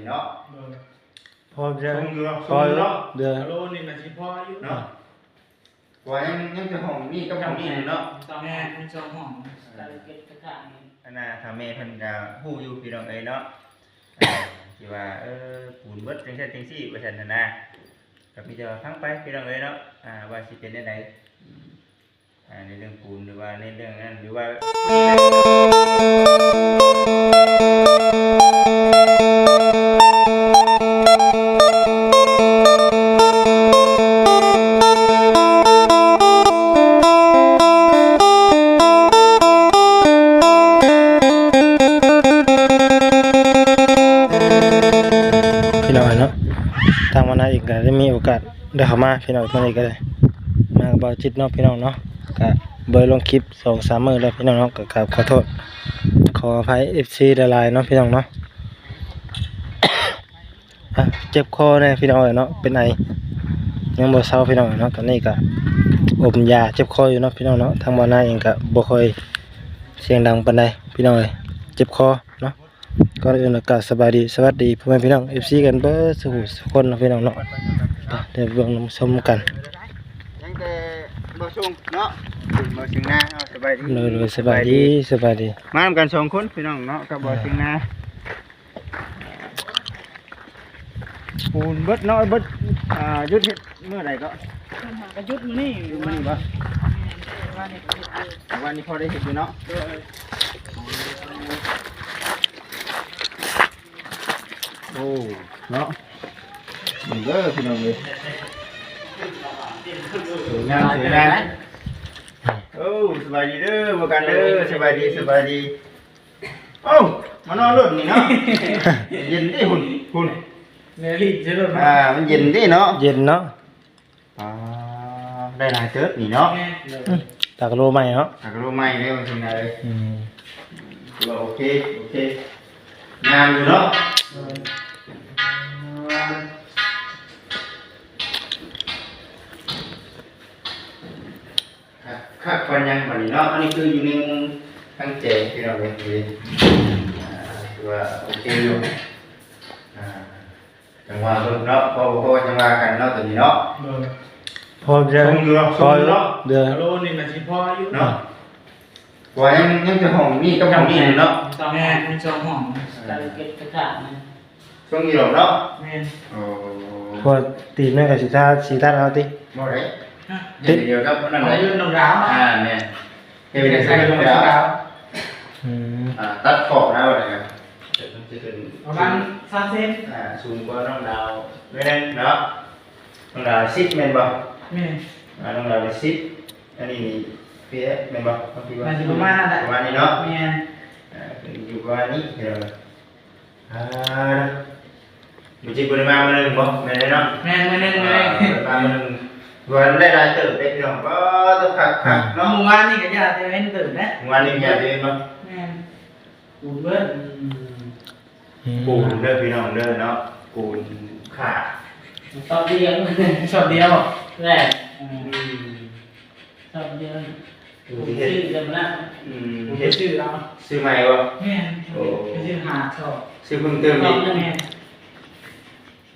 ເນາະ ໂດຍ ພໍຢູ່ ພໍຢູ່ເນາະ ໂດຍ ໂລໜຶ່ງກໍຊິພໍຢູ່ເນາະ ເພາະວ່າຍັງ ຍັງແຕ່ຫ້ອງນີ້ກັບຫ້ອງນີ້ເນາະ ແມ່ນ ມີສອງຫ້ອງ ເອີ ອັນນ່າ ຖ້າແມ່ເພິ່ນກໍຮູ້ຢູ່ພີ່ນ້ອງເອີຍເນາະ ອ່າ ທີ່ວ່າ ເອີ ປູນເບິດຈັ່ງຊັ້ນຈັ່ງຊີ້ ວ່າຊັ້ນຫັ້ນນະ ກໍມີແຕ່ວ່າຟັງໄປພີ່ນ້ອງເອີຍເນາະ ອ່າ ວ່າຊິເປັນແນວໃດ ອືມ ອ່າ ໃນເລື່ອງປູນ ຫຼືວ່າໃນເລື່ອງນັ້ນ ຫຼືວ່າ ພີ່ນ້ອງເນາະ ທາງມານາເອງກໍໄດ້ມີໂອກາດ ໄດ້ເຂົ້າມາພີ່ນ້ອງ ມື້ນີ້ກໍໄດ້ມາກັບບ່າວຈິດເນາະພີ່ນ້ອງເນາະ ກະບໍ່ໄດ້ລົງຄລິບສອງສາມມື້ແລ້ວພີ່ນ້ອງເນາະ ກໍກາບຂໍໂທດຂໍອະໄພເອັຟຊີຫຼາຍໆເນາະພີ່ນ້ອງເນາະ ອ່ະ ເຈັບຄໍແດ່ພີ່ນ້ອງເອີຍເນາະ ເປັນໄອ ຍັງບໍ່ເຊົາພີ່ນ້ອງເນາະ ຕອນນີ້ກໍອົບຢາເຈັບຄໍຢູ່ເນາະພີ່ນ້ອງເນາະ ທາງບ່າວນາເອງກໍບໍ່ຄ່ອຍສຽງດັງປານໃດພີ່ນ້ອງເອີຍ ເຈັບຄໍເນາະ. ກ່ອນອື່ນກໍສະບາຍດີ ສະຫວັດດີພໍ່ແມ່ພີ່ນ້ອງເອັຟຊີກັນເບິດສູ່ຜູ້ສູ່ຄົນເນາະພີ່ນ້ອງເນາະ ໄປ ໄດ້ເບິ່ງນຳຊົມກັນ ຍັງແຕ່ບໍ່ສູງເນາະ ບໍ່ສູງນາເນາະ ສະບາຍດີ ໂດຍ ໂດຍ ສະບາຍດີ ສະບາຍດີ ສະບາຍດີ ມານຳກັນສອງຄົນພີ່ນ້ອງເນາະ ກັບບໍ່ສູງນາ ປູນເບິດເນາະ ເບິດ ອ່າ ຢຸດເຮັດມື້ໃດກໍ ເພິ່ນຫາກໍຢຸດມື້ນີ້ ຢຸດມື້ນີ້ບໍ່ ແມ່ນ ວານນີ້ກໍເຮັດຢູ່ ວານນີ້ພໍໄດ້ເຮັດຢູ່ເນາະ ໂດຍ ໂອ້ ເນາະ ເບິ່ງເດີພີ່ນ້ອງເອີຍ ສວຍງາມ ສວຍງາມ ໂອ້ ສະບາຍດີເດີ ບໍ່ກັນເດີ ສະບາຍດີ ສະບາຍດີ ໂອ້ ມານອນໂລດນີ້ເນາະ ເຢັນເດ້ ພຸ້ນ ພຸ້ນ ແນວລີດໃສ່ໂລດ ອ່າ ມັນເຢັນເດ້ເນາະ ເຢັນເນາະ ອ່າ ໄດ້ຫຼາຍເຕີບນີ້ເນາະ ແມ່ນ ອືມ ຕາກະໂລໃໝ່ເນາະ ຕາກະໂລໃໝ່ເດ້ ວ່າຊັ້ນນະ ອືມ ຖືວ່າໂອເຄ ໂອເຄ ງາມຢູ່ເນາະ ເອີ ຄັກ ຄັກປານຫຍັງບາດນີ້ເນາະ ອັນນີ້ຄືຢູ່ໃນມຸມທາງແຈງພີ່ນ້ອງເອີຍ ອ່າ ຖືວ່າໂອເຄຢູ່ ອ່າ ຈັ່ງວ່າເບິ່ງເນາະ ພໍບໍ່ພໍຈັ່ງວ່າກັນເນາະ ຕົວນີ້ເນາະ ໂດຍ ພໍຢູ່ ພໍຢູ່ເນາະ ໂດຍ ໂລໜຶ່ງກໍຊິພໍຢູ່ເນາະ ເພາະວ່າຍັງ ຍັງແຕ່ຫ້ອງນີ້ກັບຫ້ອງນີ້ເນາະ ແມ່ນ ມີສອງຫ້ອງ ເອີ ກັນເກັບກະຖາງ ຊ່ວງນີ້ດອກເນາະ ແມ່ນ ໂອ້ ເພາະວ່າຕີນມັນກໍຊິທາ ຊິຕັດເອົາຕິ ບໍ່ໄດ້ ຕິດດຽວກັບນັ້ນ ຂອງເຮືອນນ້ອງດາວ ອ່າ ແມ່ນ ເຮັດໃຫ້ເຮືອນນ້ອງດາວ ອືມ ອ່າ ຕັດຂອບນະ ວ່າໄດ້ ປະມານສາມເຊັນ ອ່າ ສູງກວ່ານ້ອງດາວໜ້ອຍໜຶ່ງເນາະ ນ້ອງດາວສິບແມ່ນບໍ່ ແມ່ນ ອ່າ ນ້ອງດາວສິບ ອັນນີ້ນີ້ ເປັນແມ່ນບໍ່ ປະມານນັ້ນແຫຼະ ປະມານນີ້ເນາະ ແມ່ນ ອ່າ ຢູ່ປະມານນີ້ ເອີ ອ່າ ມື້ຈິດບໍ່ໄດ້ມາມື້ໜຶ່ງບໍ່ ແມ່ນເດ້ເນາະ ແມ່ນ ມື້ໜຶ່ງ ມື້ໜຶ່ງ ອ່າ ບໍ່ໄດ້ມາມື້ໜຶ່ງ ວ່າໄດ້ຫຼາຍເຕີບເດ້ພີ່ນ້ອງ ບໍ່ຕ້ອງຄັກໆເນາະ ມື້ວານນີ້ກໍຢາກແຕ່ເວັນເຕີບແຫຼະ ມື້ວານນີ້ຢາກແຕ່ເວັນບໍ່ ແມ່ນ ປູນເບິດ ອືມ ອືມ ປູນເດີພີ່ນ້ອງເດີເນາະ ປູນຂາດ ຊອບດຽວ ຊອບດຽວ ແຫຼະ ອືມ ຊອບດຽວ ເຮັດ ຊື້ເດີນະ ອືມ ເຮັດຊື້ເອົາ ຊື້ໃໝ່ບໍ່ ແມ່ນ ໂອ້ ໄປຊື້ຫ້າຊອກ ຊື້ເພີ່ມເຕີມອີກ ແມ່ນ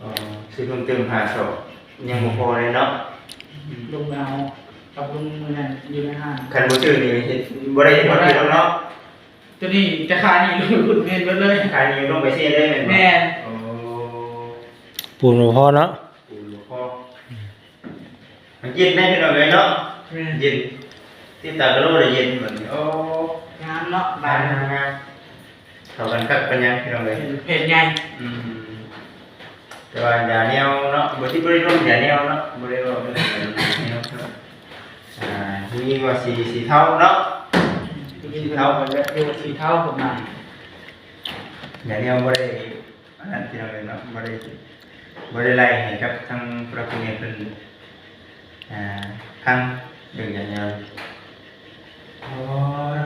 ອໍ ຊື້ເພີ່ມເຕີມຫ້າຊອກ ຍັງບໍ່ພໍເລີຍເນາະ ອືມ ລົງເອົາກັບລົງມື້ນັ້ນຢູ່ໃນຮ້ານ ຄັນບໍ່ຊື້ນີ້ເຮັດ ບໍ່ໄດ້ເຮັດຮອດເດີເນາະ ຕົວນີ້ຈະຂາຍນີ້ລົງໄປພຸ້ນແມ່ນເບິດເລີຍ ຂາຍນີ້ລົງໄປເຊເລີຍແມ່ນບໍ່ ແມ່ນ ໂອ້ ປູນບໍ່ພໍເນາະ ປູນບໍ່ພໍ ມັນເຢັນໄດ໋ພີ່ນ້ອງເອີຍເນາະ ແມ່ນ ເຢັນ ຕິດຕາກະໂລໄດ້ເຢັນບັດນີ້ ໂອ້ ງາມເນາະ ບານ ງາມໆ ເຂົ້າກັນຄັກປານຫຍັງພີ່ນ້ອງເອີຍ ເປັນແຜ່ນໃຫຍ່ ອືມ ແຕ່ວ່າຢາແນວເນາະ ບໍ່ ທີ່ບໍ່ໄດ້ລົງຢາແນວເນາະ ບໍ່ໄດ້ເວົ້າເລື່ອງຢາແນວເນາະ ອ່າ ມີວ່າສີ ສີເທົາເນາະ ສີເທົາ ເປັນແບບຢູ່ສີເທົາປະມານ ຢາແນວບໍ່ໄດ້ ອັນນັ້ນພີ່ນ້ອງເອີຍເນາະ ບໍ່ໄດ້ ບໍ່ໄດ້ໄລ່ໃຫ້ກັບທາງຜູ້ຫຼັກຜູ້ໃຫຍ່ເພິ່ນ ອ່າ ຟັງເລື່ອງຫຍັງແນວ ໂອ້ຍ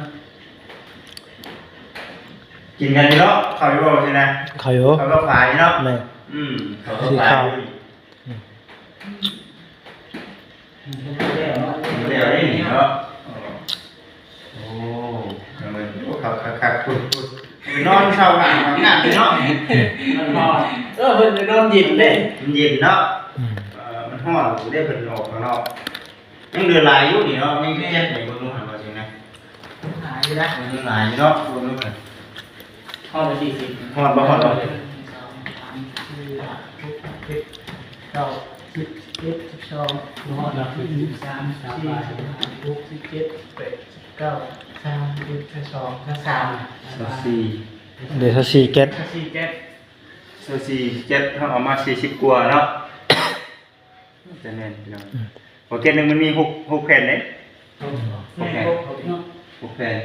ກິນກັນຢູ່ເນາະ ເຂົ້າຢູ່ບໍ່ ວ່າຊັ້ນນະ ເຂົ້າຢູ່ ເຂົ້າກັບຝາຢູ່ເນາະ ແມ່ນ ອືມ ເຂົ້າກັບຝາຢູ່ ອືມ ແລ້ວນີ້ເນາະ ໂອ້ ຄັກໆໆ ພຸ້ນໆ. ນອນເຊົາຫາອາບນ້ຳຢູ່ເນາະ. ມັນຮ້ອນ ເອີ ເພິ່ນໄປນອນເຢັນເດ້ ມັນເຢັນເນາະ. ອືມ ເອີ ມັນຮ້ອນຢູ່ເດ້ ເພິ່ນອອກຂ້າງນອກ. ຍັງເຫຼືອຫຼາຍຢູ່ນີ້ເນາະ ຍັງເຈັດໃນເບິ່ງດູຫັ້ນວ່າຈັ່ງໃດ. ຫຼາຍຢູ່ນະ ຍັງຫຼາຍຢູ່ເນາະ ເບິ່ງດູຫັ້ນ. ຮອດແລ້ວສີ່ສິບ ຮອດບໍ່ ຮອດບໍ່? ໜຶ່ງ ສອງ ສາມ ສີ່ ຫ້າ ຫົກ ເຈັດ ແປດ ເກົ້າ ສິບ ສິບເອັດ ສິບສອງ ບໍ່ຮອດດອກ ສິບສາມ ສິບສີ່ ສິບຫ້າ ສິບຫົກ ສິບເຈັດ ສິບແປດ ສິບເກົ້າ ຊາວ ຊາວເອັດ ຊາວສອງ ຊາວສາມ ຊາວສີ່ ເດ ຊາວສີ່ແກັດ ຊາວສີ່ແກັດ ຊາວສີ່ແກັດ ເຮົາເອົາມາສີ່ສິບກວ່າເນາະ. ຈະແມ່ນພີ່ນ້ອງ ອືມ ເພາະແກັດໜຶ່ງມັນມີຫົກ ຫົກແຜ່ນເດ້. ຫົກແຜ່ນ ຫົກແຜ່ນ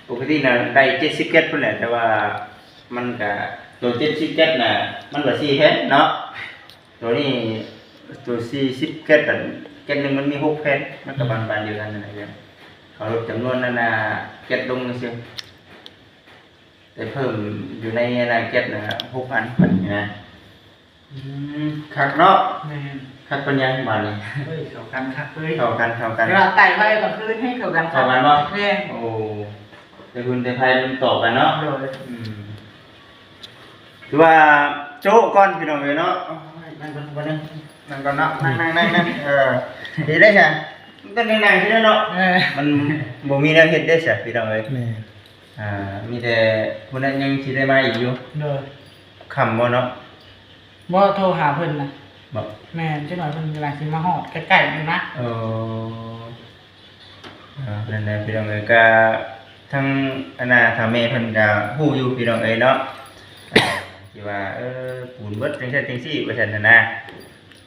ປົກກະຕິນະໄດ້ເຈັດສິບແກັດພຸ້ນແຫຼະ ແຕ່ວ່າມັນກະ ໂຕເຈັດສິບແກັດນະ ມັນກະສີ່ແຜ່ນເນາະ. ໂຕນີ້ ໂຕສີ່ສິບແກັດ ອັນ ແກັດໜຶ່ງມັນມີຫົກແຜ່ນ ມັນກະປານ ປານດຽວກັນຫັ້ນແຫຼະ ເຂົາລົດຈຳນວນນັ້ນນະ ແກັດລົງຊື່ ແຕ່ເພີ່ມຢູ່ໃນ ອັນນະ ແກັດນະ ຫົກອັນ ບັດນີ້ນະ. ອືມ ຄັກເນາະ. ແມ່ນ ຄັກປານຫຍັງບາດນີ້. ເອີຍ ເຂົ້າກັນຄັກເລີຍ ເຂົ້າກັນ ເຂົ້າກັນ. ເວລາໄຕ່ໄຟກາງຄືນໃຫ້ເຂົ້າກັນ ເຂົ້າກັນບໍ່? ແມ່ນ. ໂອ້ ແຕ່ພື້ນແຕ່ໄຟມັນຕໍ່ກັນເນາະ. ໂດຍ ອືມ ຖືວ່າໂຈະກ່ອນພີ່ນ້ອງເອີຍເນາະ. ນັ່ງກ່ອນ ນັ່ງກ່ອນເນາະ ນັ່ງ ນັ່ງ ນັ່ງ ນັ່ງ ເອີ ດີເດ້ຊະ ມັນກໍນັ່ງໆຄືເນາະ. ເອີ ມັນບໍ່ມີແນວເຮັດເດ້ຊະພີ່ນ້ອງເອີຍ. ແມ່ນ ອ່າ ມີແຕ່ຜູ້ນັ້ນຍັງຊິໄດ້ມາອີກຢູ່. ໂດຍ ຄ່ຳບໍ່ເນາະ? ບໍ່ ໂທຫາເພິ່ນນະ. ບໍ່? ແມ່ນ ຈັກໜ້ອຍເພິ່ນກຳລັງຊິມາຮອດໃກ້ໆນີ້ນະ. ເອີ ອ່າ ນັ້ນແຫຼະພີ່ນ້ອງເອີຍ ກະທັງອັນນ່າ ຖ້າແມ່ເພິ່ນກະຮູ້ຢູ່ພີ່ນ້ອງເອີຍເນາະ ທີ່ວ່າ ເອີ ປູນເບິດຈັ່ງຊັ້ນຈັ່ງຊີ້ວ່າຊັ້ນຫັ້ນນະ.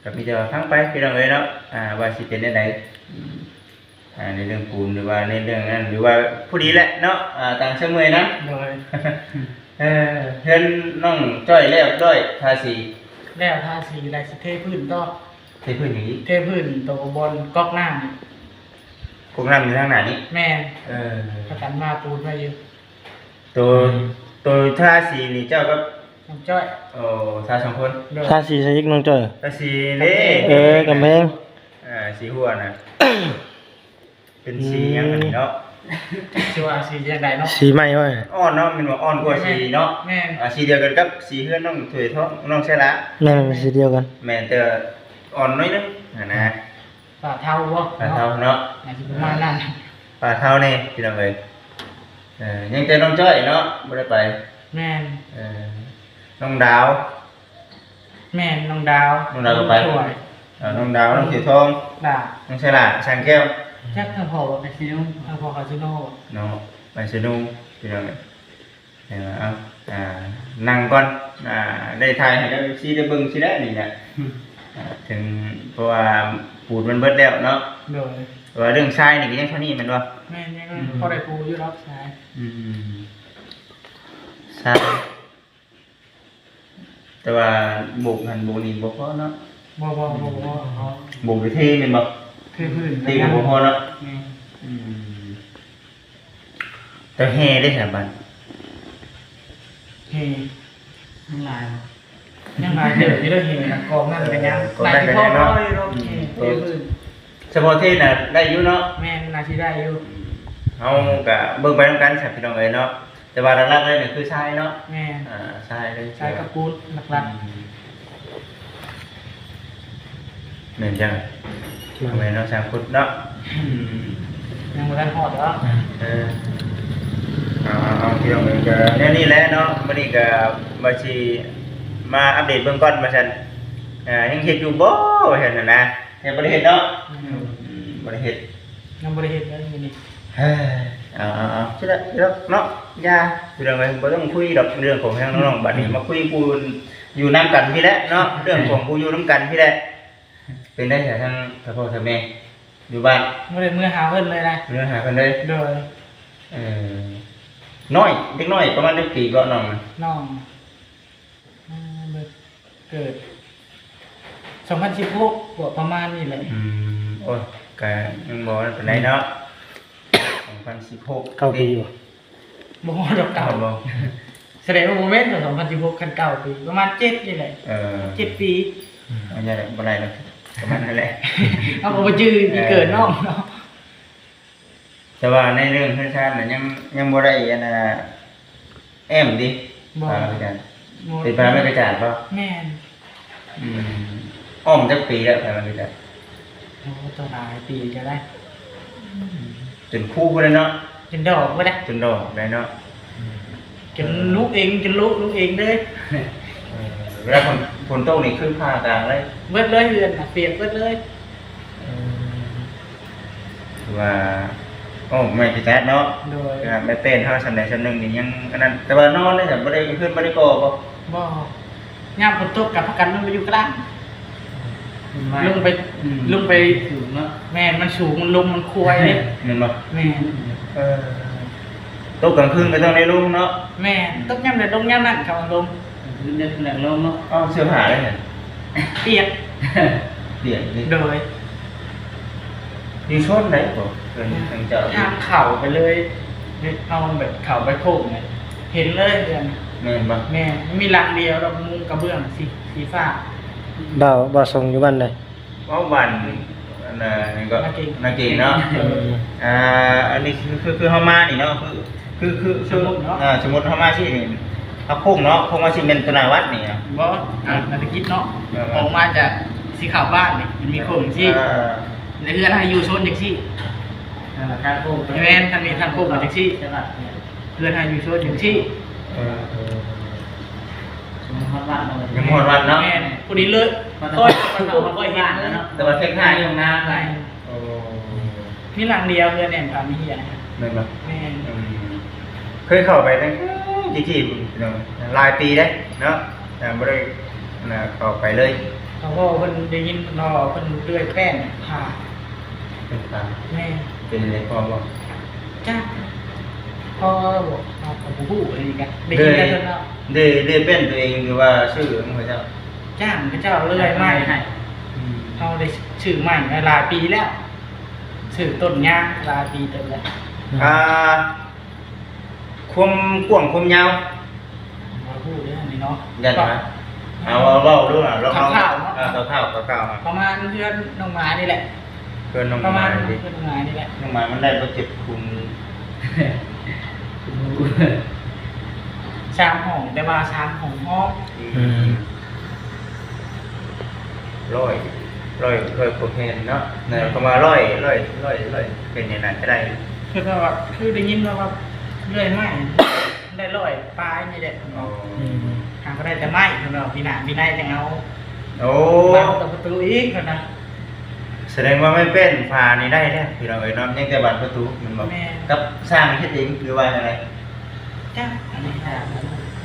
ກໍມີແຕ່ວ່າຟັງໄປພີ່ນ້ອງເອີຍເນາະ ອ່າ ວ່າຊິເປັນແນວໃດ ອືມ ອ່າ ໃນເລື່ອງປູນ ຫຼືວ່າໃນເລື່ອງນັ້ນ ຫຼືວ່າພໍດີແຫຼະເນາະ ອ່າ ຕ່າງຊະເມື່ອຍນຳ. ໂດຍ ເອີ ເຮືອນນ້ອງຈ້ອຍແລ້ວຮຽບຮ້ອຍ ທາສີ ແລ້ວທາສີ ແລ້ວຊິເທພື້ນຕໍ່. ເທພື້ນຫຍັງອີກ? ເທພື້ນໂຕບ່ອນກອກນ້ຳ ກອກນ້ຳຢູ່ທາງໜ້ານີ້. ແມ່ນ ເອີ ປະກັນມາປູນໄວ້ຢູ່. ໂຕ ອືມ ໂຕທາສີນີ້ເຈົ້າກັບນ້ອງຈ້ອຍ. ໂອ້ ທາສອງຄົນ. ໂດຍ ທາສີໃສ່ອີກນ້ອງຈ້ອຍ ທາສີເດ້. ເອີ ກຳແພງ ອ່າ ສີຫົວນະ ເປັນສີຫຍັງອັນນີ້ເນາະ? ອືມ ຊິວ່າສີຈັ່ງໃດເນາະ? ສີໃໝ່ວ່າ ອ່ອນເນາະ ແມ່ນບໍ່? ອ່ອນກວ່າສີເນາະ. ແມ່ນ ອ່າ ສີດຽວກັນກັບສີເຮືອນນ້ອງຖ້ວຍທອງ ນ້ອງໄຊລະ. ແມ່ນ ສີດຽວກັນ. ແມ່ນ ແຕ່ອ່ອນໜ້ອຍໜຶ່ງຫັ້ນນະ. ປາເທົາບໍ່? ປາເທົາເນາະ ໜ້າຈະປະມານນັ້ນ. ປາເທົານີ້ພີ່ນ້ອງເອີຍ. ເອີ ຍັງແຕ່ນ້ອງຈ້ອຍເນາະ ບໍ່ໄດ້ໄປ. ແມ່ນ ເອີ ນ້ອງດາວ. ແມ່ນ ນ້ອງດາວ ນ້ອງດາວກໍໄປ. ນ້ອງຖ້ວຍ ເອີ ນ້ອງດາວ ນ້ອງຖ້ວຍທອງ ດາວ ນ້ອງສະຫຼາດ ຊ້າງແກ້ວ. ຈັກທາງພໍ່ວ່າໄປຊິໂນ ທາງພໍ່ເຂົາຊິໂນເນາະ ໄປຊິໂນພີ່ນ້ອງເອີຍ. ເອີ ເອົາ ອ່າ ນັ່ງກ່ອນ ອ່າ ໄດ້ຖ່າຍໃຫ້ກັບເອັຟຊີໄດ້ເບິ່ງຊິແຫຼະນີ້ນະ. ອືມ ອ່າ ເຖິງ ເພາະວ່າປູນມັນເບິດແລ້ວເນາະ. ໂດຍ ແຕ່ວ່າເລື່ອງຊາຍນີ້ກໍຍັງເທົ່ານີ້ແມ່ນບໍ່? ແມ່ນ ຍັງ ອືມ ພໍໄດ້ປູຢູ່ດອກຊາຍ. ອືມ ຊາຍ ແຕ່ວ່າໂບກຫັ້ນໂບກນີ້ບໍ່ພໍເນາະ. ບໍ່ ບໍ່ ບໍ່ ບໍ່ ບໍ່ ບໍ່ ໂບກໄປເທແມ່ນບໍ່? ເທພື້ນ ເທກໍບໍ່ພໍເນາະ. ແມ່ນ ອືມ ແຕ່ແຮ່ເດ້ສະບັດ? ແຮ່ຍັງຫຼາຍບໍ່? ຍັງຫຼາຍເຕີບຢູ່ເດີ ແຮ່ນະ ກອງນັ້ນກໍຍັງ ເອີ ກອງນັ້ນກໍຍັງເນາະ. ຫຼາຍທີ່ພໍເນາະ. ອືມ ເທພື້ນ ສະເພາະເທນະໄດ້ຢູ່ເນາະ. ແມ່ນ ໜ້າຊິໄດ້ຢູ່. ອືມ ເຮົາກໍເບິ່ງໄປນຳກັນຊະພີ່ນ້ອງເອີຍເນາະ. ແຕ່ວ່າຫຼັກໆເລີຍນີ້ຄືຊາຍເນາະ. ແມ່ນ ອ່າ ຊາຍເລີຍ ຊາຍກັບປູນຫຼັກໆ. ອືມ ແມ່ນຈັ່ງ ແມ່ນເນາະ ຊ່າງຂຸດເນາະ. ອືມ ຍັງບໍ່ທັນຮອດດອກ. ເອີ ເອົາ ເອົາ ເອົາ ພີ່ນ້ອງເອີຍ ກໍແນວນີ້ແຫຼະເນາະ. ມື້ນີ້ກໍວ່າຊິມາອັບເດດເບິ່ງກ່ອນວ່າຊັ້ນ ອ່າ ຍັງເຮັດຢູ່ບໍ່ວ່າຊັ້ນນະ. ຍັງບໍ່ໄດ້ເຮັດເນາະ. ອືມ ອືມ ບໍ່ໄດ້ເຮັດ ຍັງບໍ່ໄດ້ເຮັດເລີຍມື້ນີ້. ເອີ ເອົາ ເອົາ ເອົາ ຊິລະ ຊິລະເນາະ ຢ່າ ເລື່ອງ ບໍ່ຕ້ອງຄຸຍດອກ ເລື່ອງຂອງທາງນ້ອງໆ. ບັດນີ້ມາຄຸຍຜູ້ຢູ່ນຳກັນພີ້ແຫຼະເນາະ ເລື່ອງຂອງຜູ້ຢູ່ນຳກັນພີ້ແຫຼະ. ເປັນໄດ໋ຊະ ທາງພໍ່ທາງແມ່ຢູ່ບ້ານ? ບໍ່ໄດ້ເມືອຫາເພິ່ນເລີຍນະ. ເມືອຫາເພິ່ນເລີຍ? ໂດຍ. ເອີ ນ້ອຍ ເດັກນ້ອຍປະມານຈັກປີເກາະນ້ອງ? ນ້ອງ ອ່າ ເບິ່ງ ເກີດສອງພັນສິບຫົກ ກໍປະມານນີ້ແຫຼະ. ອືມ ໂອ້ຍ ກະຍັງບໍ່ນັ້ນປານໃດເນາະ. ອືມ ສອງພັນສິບຫົກ ເກົ້າປີບໍ່? ບໍ່ຮອດດອກ ເກົ້າ ບໍ່ ສະແດງວ່າບໍ່ແມ່ນ ສອງພັນສິບຫົກ ຄັນເກົ້າປີ ປະມານເຈັດນີ້ແຫຼະ. ເອີ ເຈັດປີ. ອືມ ອັນນີ້ແຫຼະ ບໍ່ໄດ້ດອກ ປະມານນັ້ນແຫຼະ. ເຮົາກໍບໍ່ຈື່ປີເກີດນ້ອງເນາະ. ເອີ ແຕ່ວ່າໃນເລື່ອງເຮືອນຊານນະ ຍັງ ຍັງບໍ່ໄດ້ອັນນ່າ ແອ້ມຕິ? ບໍ່ ພາມາກະຈາດ ບໍ່ ເປັນພາມາກະຈາດບໍ່? ແມ່ນ. ອືມ ອ້ອມຈັກປີແລ້ວ ພາມາກະຈາດ? ໂອ້ ຕ້ອງຫຼາຍປີແລ້ວໄດ໋. ອືມ ຈົນຄູພຸ້ນແຫຼະເນາະ ຈົນດອກພຸ້ນແຫຼະ ຈົນດອກໄດ້ເນາະ ຈົນລຸກເອງ ຈົນລຸກ ລຸກເອງເລີຍ. ເອີ ເວລາຝົນ ຝົນຕົກນີ້ຄືຜ້າກາງເລີຍ ເບິດເລີຍ ເຮືອນນະປຽກເບິດເລີຍ. ເອີ ຖືວ່າ ໂອ້ ໄມ້ກະຈັດເນາະ. ໂດຍ ແມ່ແປ້ນເຮົາສ່ຳໃດສ່ຳໜຶ່ງນີ້ຍັງອັນນັ້ນ ແຕ່ວ່ານອນໄດ້ ບໍ່ໄດ້ ເຮືອນບໍ່ໄດ້ກໍ່ບໍ່? ບໍ່ ຍາມຝົນຕົກກະພາກັນລົງໄປຢູ່ກະດາງ ລົງໄປ ອືມ ລົງໄປ ສູງເນາະ. ແມ່ນ ມັນສູງ ມັນລົມ ມັນຄວາຍເດ້ ແມ່ນບໍ່? ແມ່ນ. ເອີ ຕົກກາງຄືນກະຕ້ອງໄດ້ລົງເນາະ. ແມ່ນ ຕົກຍາມໃດລົງຍາມນັ້ນ ເຂົາລົງ ກາງຄືນໄດ້ ກາງຄືນລົງເນາະ. ເອົາເສື້ອຜ້າໄດ້ຫັ້ນ ປຽກ ປຽກນີ້. ໂດຍ ຢູ່ໂຊນໃດກໍເປັນ ອືມ ທາງເຈົ້າ ທາງເຂົ້າໄປເລີຍ ເຮົາແບບເຂົ້າໄປໂຄ້ງນີ້ ເຫັນເລີຍເຮືອນ. ແມ່ນບໍ່? ແມ່ນ ມີຫຼັງດຽວດອກ ມຸງກະເບື້ອງສີ ສີຟ້າ. ບ່າວ ບ່າວສົງຢູ່ບ້ານໃດ? ເວົ້າບ້ານ ອັນນ່າ ນີ້ກໍ ນາເກັງ ນາເກັງເນາະ. ເອີ ອ່າ ອັນນີ້ຄື ຄື ຄືເຮົາມານີ້ເນາະ ຄື ຄື ຄື ສົມມຸດເນາະ ອ່າ ສົມມຸດເຮົາມາຊີ້ນີ້ ເຮົາໂຄ້ງເນາະ ໂຄ້ງມາຊີ້ແມ່ນຕົວໜ້າວັດນີ້ນະ? ບໍ່ ອ່າ ນາຕະກິດເນາະ. ເອີ ອອກມາຈາກ ຊິເຂົ້າບ້ານນີ້ ມັນມີໂຄ້ງຈັ່ງຊີ້ ເອີ ແລະເຮືອນເຮົາຢູ່ໂຊນຈັ່ງຊີ້. ທາງໂຄ້ງ ແມ່ນ ທາງນີ້ທາງໂຄ້ງມາຈັ່ງຊີ້ ເຮືອນເຮົາຢູ່ໂຊນຈັ່ງຊີ້. ເອີ ເອີ ຍັງບໍ່ຮອດວັດເນາະ ຍັງບໍ່ຮອດວັດເນາະ. ແມ່ນ ຜູ້ນີ້ເລີຍ ຄ່ອຍ ຄ່ອຍເຫັນເລີຍ ແຕ່ວ່າເທັກທ່າຢູ່ນາໄປ. ໂອ້ ມີຫຼັງດຽວເຮືອນແໜ້ນພາມີເຮຍ. ແມ່ນບໍ່? ແມ່ນ. ອືມ ເຄີຍເຂົ້າໄປຕັ້ງແຕ່ກີ້ໆ ພີ່ນ້ອງ ຫຼາຍປີເດ້ເນາະ ແຕ່ບໍ່ໄດ້ ອັນນ່າ ເຂົ້າໄປເລີຍ. ເພາະວ່າເພິ່ນໄດ້ຍິນເພິ່ນວ່າເພິ່ນເລື່ອຍແປ້ນພາ ເປັນພາ. ແມ່ນ. ເປັນຈັ່ງໃດ ພໍບໍ່? ຈັກ ພໍບໍ່ ເຮົາກະບໍ່ຮູ້ ອັນນີ້ກະໄດ້ຍິນແຕ່ເພິ່ນເວົ້າ. ເລື່ອຍ ເລື່ອຍແປ້ນໂຕເອງ ຫຼືວ່າຊື້ຂອງເຂົາເຈົ້າ? ຈ້າງເຂົາເຈົ້າເລື່ອຍໄມ້ໃຫ້. ອືມ ເຮົາໄດ້ຊື້ໄມ້ມາຫຼາຍປີແລ້ວ ຊື້ຕົ້ນຍາງຫຼາຍປີເຕີບແລ້ວ. ອ່າ ຄວາມກວ້າງຄວາມຍາວ ບໍ່ຮູ້ເດ້ອັນນີ້ເນາະ. ຢ້ານຫາ ເອົາ ເວົ້າ ເວົ້າດູ ລອງ ຄາວໆເນາະ. ເອີ ຄາວໆ ຄາວໆ ປະມານເຮືອນນ້ອງໝາຍນີ້ແຫຼະ. ເຮືອນນ້ອງໝາຍ ປະມານເຮືອນນ້ອງໝາຍນີ້ແຫຼະ. ນ້ອງໝາຍມັນໄດ້ບໍ່ເຈັດຄຸນ ສາມຫ້ອງ ແຕ່ວ່າສາມຫ້ອງຮອງ. ອືມ ອືມ ຮ້ອຍ ຮ້ອຍ ຮ້ອຍກວ່າແຜ່ນເນາະ. ແມ່ນ ຄຳວ່າຮ້ອຍ ຮ້ອຍ ຮ້ອຍ ຮ້ອຍແຜ່ນນີ້ໜ້າຈະໄດ້ ຄືວ່າ ຄືໄດ້ຍິນວ່າ ວ່າເລື່ອຍໄມ້ໄດ້ຮ້ອຍປາຍນີ້ແຫຼະ. ໂອ້ ຫາກະໄດ້ແຕ່ໄມ້ ເພິ່ນວ່າ ປີໜ້າປີໃນຈັ່ງເອົາ. ໂອ້ ບານປະຕູອີກ ເພິ່ນວ່າ. ສະແດງວ່າໄມ້ແປ້ນຝານີ້ໄດ້ແລ້ວ ພີ່ນ້ອງເອີຍເນາະ ຍັງແຕ່ບານປະຕູແມ່ນບໍ່? ແມ່ນ. ກັບຊ່າງເຮັດເອງ ຫຼືວ່າຈັ່ງໃດ? ຈ້າງ ອັນນີ້ຈ້າງ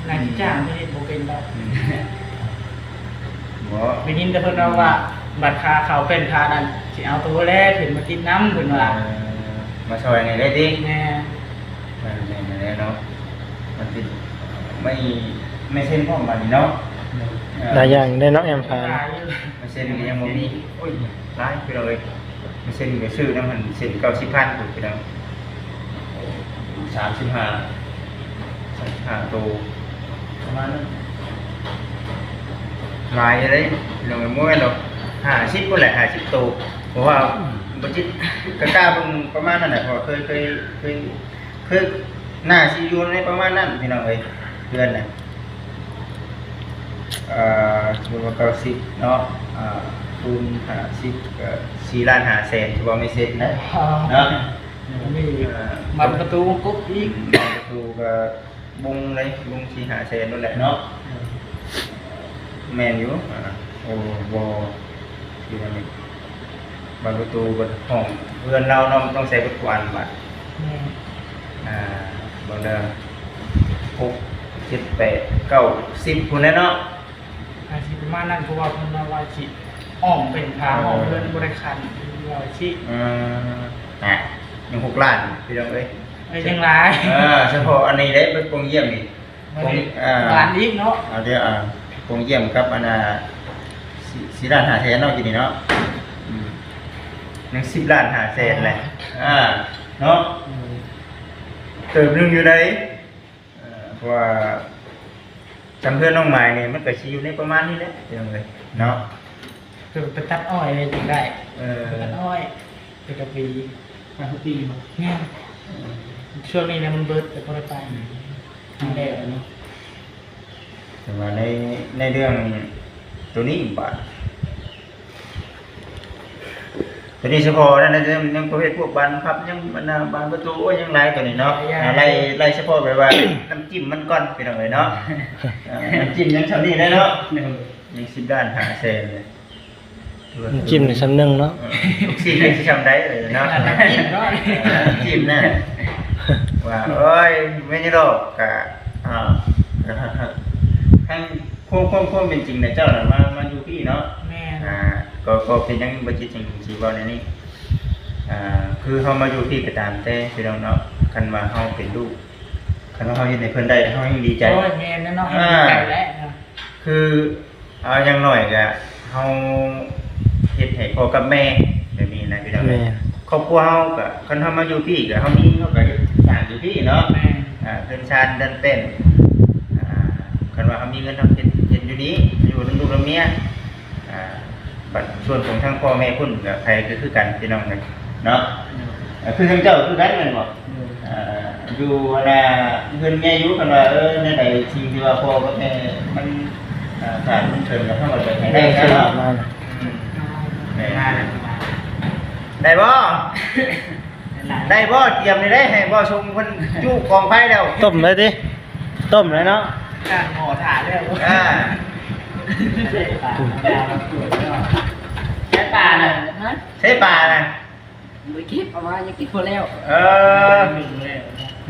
ໜ້າຊິຈ້າງ ເຮັດບໍ່ເປັນດອກ. ອືມ ບໍ່ ໄດ້ຍິນແຕ່ເພິ່ນເວົ້າວ່າ ບັດຄາເຂົ້າແປ້ນຄານັ້ນ ຊິເອົາໂຕແລຂຶ້ນມາຕິດນຳ ເພິ່ນວ່າ. ເອີ ມາຊ່ອຍແດ່ເດ້ຕິ? ແມ່ນ. ແມ່ນແລ້ວເນາະ ມັນຕິດ ໄມ້ ໄມ້ເຊັນພ້ອມບາດນີ້ເນາະ. ເອີ ຫຼາຍຢ່າງເດ້ເນາະ ແອມພາ ຫຼາຍຢູ່. ເຊັນກະຍັງບໍ່ມີ. ໂອ້ຍ ຫຼາຍພີ່ນ້ອງເອີຍ ເຊັນກະຊື້ນຳຫັ້ນ ເຊັນເກົ້າສິບພັນພຸ້ນພີ່ນ້ອງ. ໂອ້ ສາມສິບຫ້າ ສາມສິບຫ້າໂຕ ປະມານນັ້ນ. ຫຼາຍຢູ່ເດ້ພີ່ນ້ອງເອີຍ ບໍ່ແມ່ນດອກ ຫ້າສິບພຸ້ນແຫຼະ ຫ້າສິບໂຕ. ເພາະວ່າ ອືມ ບໍ່ຈິດ ກະກະເບິ່ງປະມານນັ້ນແຫຼະ ເພາະວ່າເຄີຍ ເຄີຍ ເຄີຍ ຄືໜ້າຊິຢູ່ໃນປະມານນັ້ນພີ່ນ້ອງເອີຍ ເຮືອນນະ. ເອີ ສົມມຸດວ່າເກົ້າສິບເນາະ ອ່າ ຄູນຫ້າສິບກະສີ່ລ້ານຫ້າແສນ ຖືວ່າໄມ້ເຊັນນະ ເນາະ. ມີ ເອີ ບານປະຕູກົບອີກ ບານປະຕູກະມຸງເລີຍ ມຸງສີ່ຫ້າແສນໂລດແຫຼະເນາະ. ແມ່ນຢູ່ ອ່າ ໂອ້ ບໍ່ ຢູ່ນຳ ບານປະຕູ ບັດຫ້ອງເຮືອນລາວເນາະ ມັນຕ້ອງໃສ່ເບິດທຸກອັນບາດ. ແມ່ນ. ອ່າ ເບິ່ງເດີ ຫົກ ເຈັດ ແປດ ເກົ້າ ສິບພຸ້ນແຫຼະເນາະ ອາດຊິປະມານນັ້ນ ເພາະວ່າເພິ່ນວ່າ ວ່າຊິອ້ອມເປັນພາ ອ້ອມເຮືອນບໍ່ໄດ້ຄັນ ວ່າຊິ ອືມ ອ່າ ຍັງຫົກລ້ານພີ່ນ້ອງເອີຍ. ເອີ ຍັງຫຼາຍ ເອີ ສະເພາະອັນນີ້ເດ້ ເບິ່ງປ່ອງຢ້ຽມນີ້ ຄົງ ອ່າ ບານອີກເນາະ. ເອົາເດີ ອ່າ ຄົງຢ້ຽມກັບອັນນ່າ ສີ່ ສີ່ລ້ານຫ້າແສນເນາະ ກິນນີ້ເນາະ. ອືມ ຍັງສິບລ້ານຫ້າແສນແຫຼະ ອ່າ ເນາະ. ອືມ ເຕີບໜຶ່ງຢູ່ໃດ໋ ເອີ ເພາະວ່າຈຳເພື່ອນນ້ອງໝາຍນີ້ ມັນກະຊິຢູ່ໃນປະມານນີ້ແຫຼະ ພີ່ນ້ອງເອີຍເນາະ. ເພິ່ນໄປຕັດອ້ອຍໄດ້ຈັ່ງໃດ? ເອີ ໄປຕັດອ້ອຍ ໄປກະປີ ມາທຸກປີບໍ່? ແມ່ນ. ອືມ ຊ່ວງນີ້ແຫຼະມັນເບິດ ແຕ່ບໍ່ໄດ້ໄປ. ອືມ ແລ້ວເນາະ. ແຕ່ວ່າໃນ ໃນເລື່ອງໂຕນີ້ບາດ ໂຕນີ້ສະເພາະນັ້ນນະ ຍັງ ຍັງປະເພດພວກບານພັບ ຍັງ ອັນນ່າ ບານປະຕູ ໂອ້ຍ ຍັງຫຼາຍໂຕນີ້ເນາະ. ຫຼາຍ ອ່າ ໄລ່ ໄລ່ສະເພາະແບບວ່ານ້ຳຈິ້ມມັນກ່ອນ ພີ່ນ້ອງເອີຍເນາະ. ອ່າ ນ້ຳຈິ້ມຍັງສ່ຳນີ້ແຫຼະເນາະ ຍັງສິບລ້ານຫ້າແສນເລີຍ. ນ້ຳຈິ້ມນີ້ສ່ຳໜຶ່ງເນາະ. ເອີ ລູກຊີ້ນນີ້ຊິສ່ຳໃດເອີຍເນາະ ນ້ຳຈິ້ມເນາະ ນ້ຳຈິ້ມນະ ວ່າ ໂອ້ຍ ແມ່ນຢູ່ດອກ ກະ ອ່າ ທັງຄວາມ ຄວາມ ຄວາມເປັນຈິງນະ ເຈົ້ານະ ມາ ມາຢູ່ພີ້ເນາະ. ແມ່ນ ອ່າ ກໍ ກໍເປັນຫຍັງບໍ່ຈິດຈຶ່ງຊິເວົ້າແນວນີ້ ອ່າ ຄືເຮົາມາຢູ່ພີ້ກໍຕາມແຕ່ ພີ່ນ້ອງເນາະ ຄັນວ່າເຮົາເປັນລູກ ຄັນວ່າເຮົາເຮັດໃຫ້ເພິ່ນໄດ້ ເຮົາຍັງດີໃຈ. ໂອ້ຍ ແມ່ນແລ້ວເນາະ ອ່າ ເຮົາດີໃຈແລ້ວເນາະ ຄື ເອົາຢ່າງໜ້ອຍກະເຮົາເຮັດໃຫ້ພໍ່ກັບແມ່ແບບນີ້ນະ ພີ່ນ້ອງ. ແມ່ນ ຄອບຄົວເຮົາກະ ຄັນເຮົາມາຢູ່ພີ້ກະ ເຮົາມີ ເຮົາກະເຮັດສ້າງຢູ່ພີ້ເນາະ. ແມ່ນ ອ່າ ເຮືອນຊານເຮືອນແປ້ນ ອ່າ ຄັນວ່າເຮົາມີເງິນ ເຮົາເຮັດ ເຮັດຢູ່ນີ້ ຢູ່ນຳລູກນຳເມຍ. ອ່າ ບັດສ່ວນຂອງທາງພໍ່ແມ່ພຸ້ນກະ ໃຜກະຄືກັນ ພີ່ນ້ອງເອີຍເນາະ. ໂດຍ ອ່າ ຄືທາງເຈົ້າຄືກັນແມ່ນບໍ່? ໂດຍ ອ່າ ຢູ່ອັນນ່າເຮືອນເມຍຢູ່ ຄັນວ່າ ເອີ ແນວໃດສິ່ງທີ່ວ່າພໍ່ກັບແມ່ມັນ ອ່າ ຂາດມັນເຂີນ ກໍເຮົາກໍຈະໃຫ້ໄດ້ເນາະ. ອືມ ແມ່ນ ໄດ້ບໍ່? ໄດ້ບໍ່? ຕຽມນີ້ໄດ້ ໃຫ້ບໍ່ຊົງເພິ່ນຈຸກອງໄຟແລ້ວ ຕົ້ມໄດ້ຕິ? ຕົ້ມແລ້ວເນາະ ກາງໝໍຖ້າແລ້ວ. ອ່າ ໃຊ້ປານະ ໃຊ້ປານະ. ບໍ່ເກັບ ເອົາມາຍັງກິນພໍແລ້ວ. ເອີ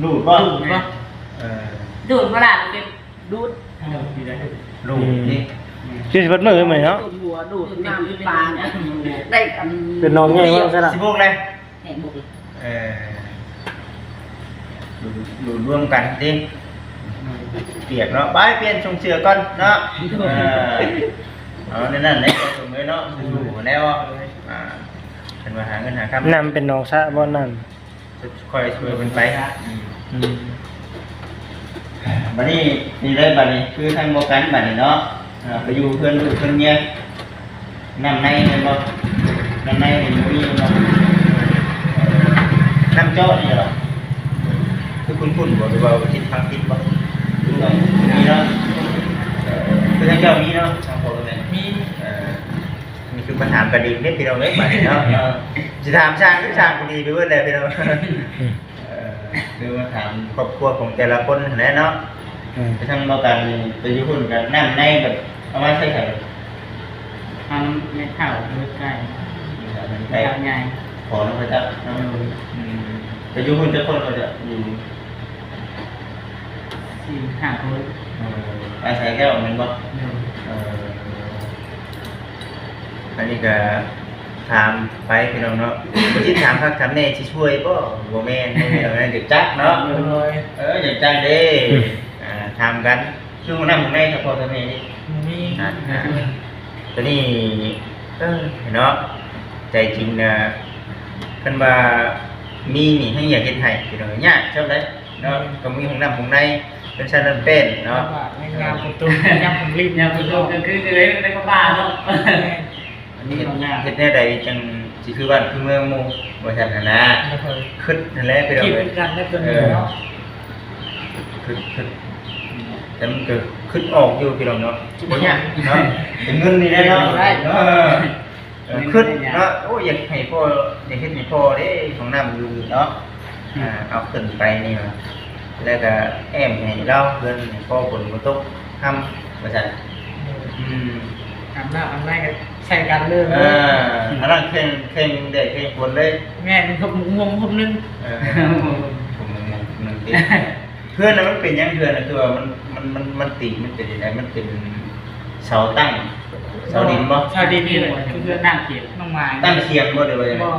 ດູດບໍ່? ດູດບໍ່? ເອີ ດູດບໍ່ລະ? ເກັບ ດູດ ດູດນີ້ ອືມ ກິນຊິເບິດມື້ມື້ນີ້ເນາະ. ດູດຫົວ ດູດນ້ຳປານ ໄດ້ກັນ ເປັນໜອງໃຫຍ່ວ່າຊັ້ນນະ ສິບຫົກເລີຍ. ແຮງບົກ ເອີ ຢູ່ ຢູ່ລວມກັນຕິ ປຽກເນາະ. ໄປປ່ຽນຊົງເສື້ອກ່ອນເນາະ. ເອີ ເອົາແນວນັ້ນແຫຼະ ສົມເອີຍເນາະ ສູ້ໆແລ້ວ. ອ່າ ເພິ່ນວ່າຫາເງິນຫາຄຳ ນ້ຳເປັນໜອງສະບໍ່ ນ້ຳ ຄ່ອຍຊ່ວຍເພິ່ນໄປ. ອືມ ອືມ ບັດນີ້ ນີ້ໄດ້ບັດນີ້ ຄືທາງບໍ່ກັນບັດນີ້ເນາະ ອ່າ ໄປຢູ່ເຮືອນລູກເຮືອນເມຍ ນ້ຳໃນແມ່ນບໍ່? ນ້ຳໃນນີ້ບໍ່ມີແມ່ນບໍ່? ນ້ຳເຈາະນີ້ເຫາະ ຄືຄຸ້ນໆບໍ່ ຫຼືວ່າຄິດທາງຜິດບໍ່? ມີເນາະ ຄືທາງເຈົ້າມີເນາະ ທາງພໍ່ແມ່ ມີ ເອີ ນີ້ຄືມາຖາມກະດິນເດ້ພີ່ນ້ອງເອີຍ ບາດນີ້ເນາະ. ເອີ ຊິຖາມຊ່າງ ຄືຊ່າງຜູ້ດີໄປເບິດແລ້ວພີ່ນ້ອງ. ເອີ ຄືມາຖາມຄອບຄົວຂອງແຕ່ລະຄົນຫັ້ນແຫຼະເນາະ. ອືມ ໄປທາງບໍ່ກັນໄປຢູ່ພຸ້ນກັນ ນ້ຳໃນແບບເອົາມາໃສ່ໃສ? ທາງແມ່ເຖົ້າເຮັດໄກ່ ແມ່ເຖົ້າໃຫຍ່ ຂໍນຳເຂົາເຈົ້າ. ອືມ ອືມ ໄປຢູ່ພຸ້ນຈັກຄົນເຂົາເຈົ້າຢູ່? ສີ່ຫ້າຄົນ. ເອີ ອາໄສແລ້ວແມ່ນບໍ່? ໂດຍ. ເອີ ອັນນີ້ກະຖາມໄປພີ່ນ້ອງເນາະ ບໍ່ຊິຖາມຄັກຖາມແນ່ຊິຊ່ວຍບໍ່? ບໍ່ແມ່ນເດ້ພີ່ນ້ອງ ຢາກຈັກເນາະ. ໂດຍ. ເອີ ຢາກຈັກເດ້. ອ່າ ຖາມກັນ ຄືຫ້ອງນ້ຳຫ້ອງໃນສະເພາະສະເພນີ້ ບໍ່ມີ. ອ່າ ໂຕນີ້ ເອີ ເນາະ ໃຈຈິງນະ ຄັນວ່າມີນີ້ແຮ່ງຢາກເຮັດໃຫ້ພີ່ນ້ອງ ຍາກຊໍ່າໃດ. ເນາະ ອືມ ກໍມີຫ້ອງນ້ຳຫ້ອງໃນ ເປັນຊັ້ນເປັນເນາະ. ຍາມຝົນຕົກ ຍາມຝົນລິນ ຍາມຝົນຕົກກໍຄືເລີຍໃນປ່າເນາະ. ແມ່ນ ອັນນີ້ເຮັດແນວໃດຈັ່ງຊິຄືບ້ານຄືເມືອງໝູ່ ວ່າຊັ້ນຫັ້ນນະ. ໂດຍ. ຄິດຫັ້ນແຫຼະພີ່ນ້ອງເອີຍ ຄິດຄືກັນແຫຼະຕົວນີ້ເນາະ. ເອີ ຄິດ ຄິດ ແຕ່ມັນກໍຄິດອອກຢູ່ພີ່ນ້ອງເນາະ ບໍ່ຍາກເນາະ ເປັນເງິນນີ້ແຫຼະເນາະ. ໄດ້ ເອີ. ເອີ ຄິດເນາະ ໂອ້ຍ ຢາກໃຫ້ພໍ່ ຢາກເຮັດໃຫ້ພໍ່ເດ້ ຫ້ອງນ້ຳຢູ່ເນາະ. ອືມ ອ່າ ເອົາຂຶ້ນໄປນີ້ ແລ້ວກໍແອ້ມໃຫ້ລາວ ເພື່ອໃຫ້ພໍຝົນບໍ່ຕົກ ຫ້ຳ ວ່າຊັ້ນ. ໂດຍ. ອືມ ອາບນ້ຳອາບໃນກໍໃສ່ກັນເລີຍ. ເອີ ອັນນັ້ນແຂ່ງ ແຂ່ງແດດແຂ່ງຝົນເລີຍ. ແມ່ນ ຫົບມຸງຫົບໜຶ່ງ. ເອີ ຫົບມຸງຫົບໜຶ່ງຕິ. ເຮືອນນະມັນເປັນຫຍັງ? ເຮືອນນະຄືວ່າມັນ ມັນ ມັນ ມັນຕີ ມັນເປັນຈັ່ງໃດ? ມັນເປັນເສົາຕັ້ງ ເສົາດິນບໍ່? ເສົາດິນນີ້ແຫຼະ ຄືເຮືອນຕັ້ງຂຽງ ນ້ອງໝາຍ ຕັ້ງຂຽງບໍ່ ຫຼືວ່າຈັ່ງໃດ? ບໍ່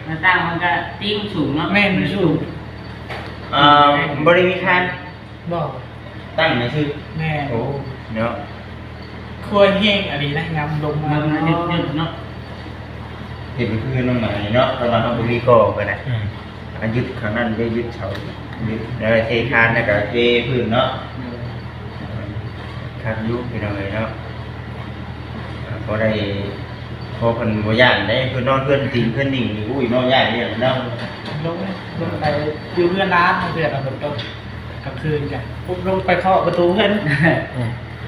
ໜ້າຕ່າງມັນກະຕີງສູງເນາະ. ແມ່ນ ມັນສູງ. ອ່າ ບໍ່ໄດ້ມີຄານ? ບໍ່ ຕັ້ງຊື່ໆ. ແມ່ນ. ໂອ້ ເນາະ ຄົວແຮງອີ່ຫຼີນະ ຍາມລົມມາ ລົມມາຫຍຸດໆເນາະ. ເຮັດຄືນ້ອງໝາຍເນາະ ແຕ່ວ່າເຮົາບໍ່ມີກໍກໍໄດ້. ອືມ ອ່າ ຍຶດຂ້າງນັ້ນໄດ້ ຍຶດເສົາ ຍຶດ ແລ້ວເທຄານ ແລ້ວກໍເທພື້ນເນາະ. ໂດຍ. ຄັກຢູ່ພີ່ນ້ອງເອີຍເນາະ ພໍໄດ້ ພໍເພິ່ນບໍ່ຢ້ານເດ້ ເພິ່ນນອນເຮືອນຕີນເຮືອນໜິ່ງນີ້ ໂອ້ຍ ເນາະ ຢ້ານເດ້ເນາະ. ລົງ ລົງໄປຢູ່ເຮືອນຫຼານ ເຮືອນເພິ່ນກໍ ຄືນກະປຸບລົງໄປເຄາະປະຕູເພິ່ນ.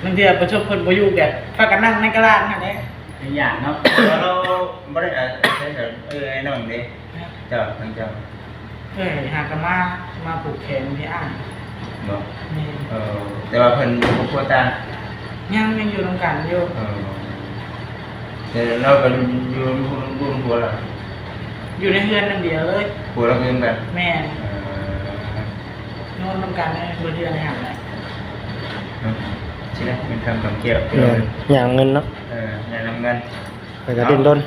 ອືມ ບາງເທື່ອປະສົບເພິ່ນບໍ່ຢູ່ກະພາກັນນັ່ງໃນກະລາດຫັ້ນແຫຼະ. ເປັນຫຍັງເນາະ? ເພາະວ່າລາວບໍ່ໄດ້ອາໄສກັບເອື້ອຍອ້າຍນ້ອງເດ້. ເຈົ້າ ທາງເຈົ້າ ເອື້ອຍຫາກະມາ ມາຜູກແຂນທີ່ອ້າຍ. ບໍ່? ແມ່ນ. ເອີ ແຕ່ວ່າເພິ່ນຢູ່ຄອບຄົວຕ່າງ? ຍັງ ຍັງຢູ່ນຳກັນຢູ່. ເອີ ແຕ່ລາວກໍຢູ່ ຢູ່ນຳຜົວລາວ? ຢູ່ໃນເຮືອນນຳດຽວເລີຍ. ຜົວລາວກໍຢູ່ນຳກັນ? ແມ່ນ. ເອີ ນອນນຳກັນເບິດເຮືອນໃນຫັ້ນແຫຼະ. ເນາະ ຊິໄດ້ເປັນຄຳກຳແກ້ວ. ແມ່ນ. ຍ່າງເງິນເນາະ. ເອີ ຍ່າງນຳເງິນ ແລ້ວກໍເນາະ ດີ້ນດົນ.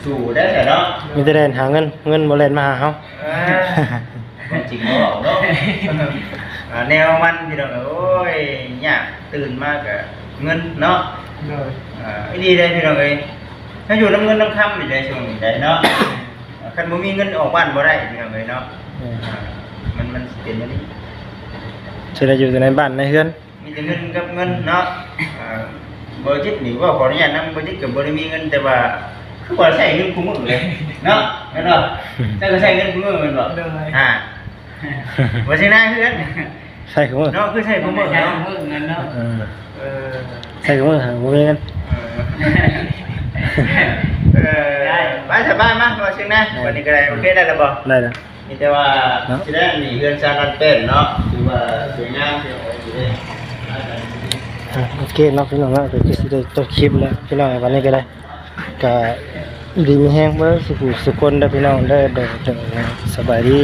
ສູ້ໆ ໄດ້ແຫຼະເນາະ. ມີແຕ່ແລ່ນຫາເງິນ ເງິນບໍ່ແລ່ນມາຫາເຮົາ. ເອີ ຄວາມຈິງເວົ້າເນາະ. ອ່າ ແນວມັນພີ່ນ້ອງເອີຍ ໂອ້ຍ ຍາກ ຕື່ນມາກະເງິນເນາະ. ໂດຍ. ອ່າ ອີ່ຫຼີເດ້ພີ່ນ້ອງເອີຍ ຖ້າຢູ່ນຳເງິນນຳຄຳນີ້ໄດ໋ ຊ່ວງນີ້ໄດ໋ເນາະ. ຄັນບໍ່ມີເງິນອອກບ້ານບໍ່ໄດ້ພີ່ນ້ອງເອີຍເນາະ. ແມ່ນ. ອ່າ ມັນ ມັນຊິເປັນແນວນີ້ ຊິໄດ້ຢູ່ແຕ່ໃນບ້ານໃນເຮືອນ. ມີແຕ່ເງິນກັບເງິນເນາະ. ອ່າ ບໍ່ຈິດນີ້ເວົ້າຂໍອະນຸຍາດນຳ ບໍ່ຈິດກໍບໍ່ໄດ້ມີເງິນ ແຕ່ວ່າຄືວ່າໃຊ້ເງິນຄູ່ມື້ເລີຍເນາະ ແມ່ນບໍ່? ເຈົ້າກໍໃຊ້ເງິນຄູ່ມື້ແມ່ນບໍ່? ໂດຍ. ອ່າ ບໍ່ຊິນາຄືກັນ ໃຊ້ຄູ່ມື້ເນາະ ຄືໃຊ້ຄູ່ມື້ເນາະ. ເອີ ເອີ ໃຊ້ຄູ່ມື້ຫາບໍ່ມີເງິນ. ເອີ ເອີ ໄປສະບາຍມາ ບໍ່ຊິນາ. ໄດ້. ບັດນີ້ກໍໄດ້ ໂອເຄ ໄດ້ແລ້ວບໍ່? ໄດ້ແລ້ວ. ມີແຕ່ວ່າ ເນາະ ຊິໄດ້ອັນນີ້ເຮືອນຊານບ້ານແປ້ນເນາະ ຖືວ່າສວຍງາມ. ອ່ະ ໂອເຄເນາະພີ່ນ້ອງເນາະ ກໍຄືຊິໄດ້ຈົບຄລິບແລ້ວພີ່ນ້ອງ. ບັດນີ້ກໍໄດ້ ກໍຢູ່ດີມີແຮງເບິດສູ່ຜູ້ສູ່ຄົນເດີພີ່ນ້ອງເດີ. ໂດຍ ໂດຍ ໂດຍ ສະບາຍດີ.